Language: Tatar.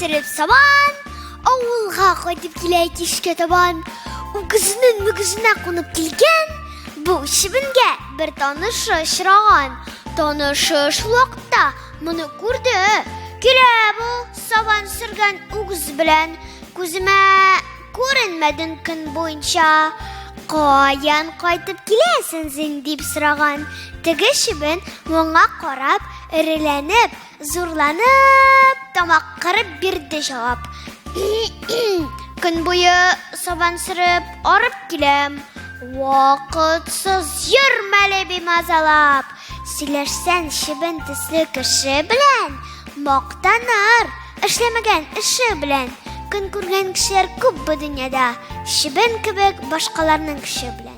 сөреп сабан, авылга кайтып килә кичкә табан. Үгезенең мөгезенә кунып килгән, бу чебенгә бер танышы очраган. Танышы шул вакытта моны күрде. Килә бу сабан сөргән үгез белән. Күземә Күренмәдең көн буенча. Каян кайтып киләсең син дип сораган. Теге чебен моңа карап, эреләнеп, зурланып, тамак кырып бирде җавап. Көн буе сабан сөреп, арып киләм. Вакытсыз йөрмәле бимазалап. Сөйләшсән чебен төсле кеше белән, мактаныр, эшләмәгән эше белән. Көн күргән кешеләр күп бу дөньяда, чебен кебек башкаларның көче белән.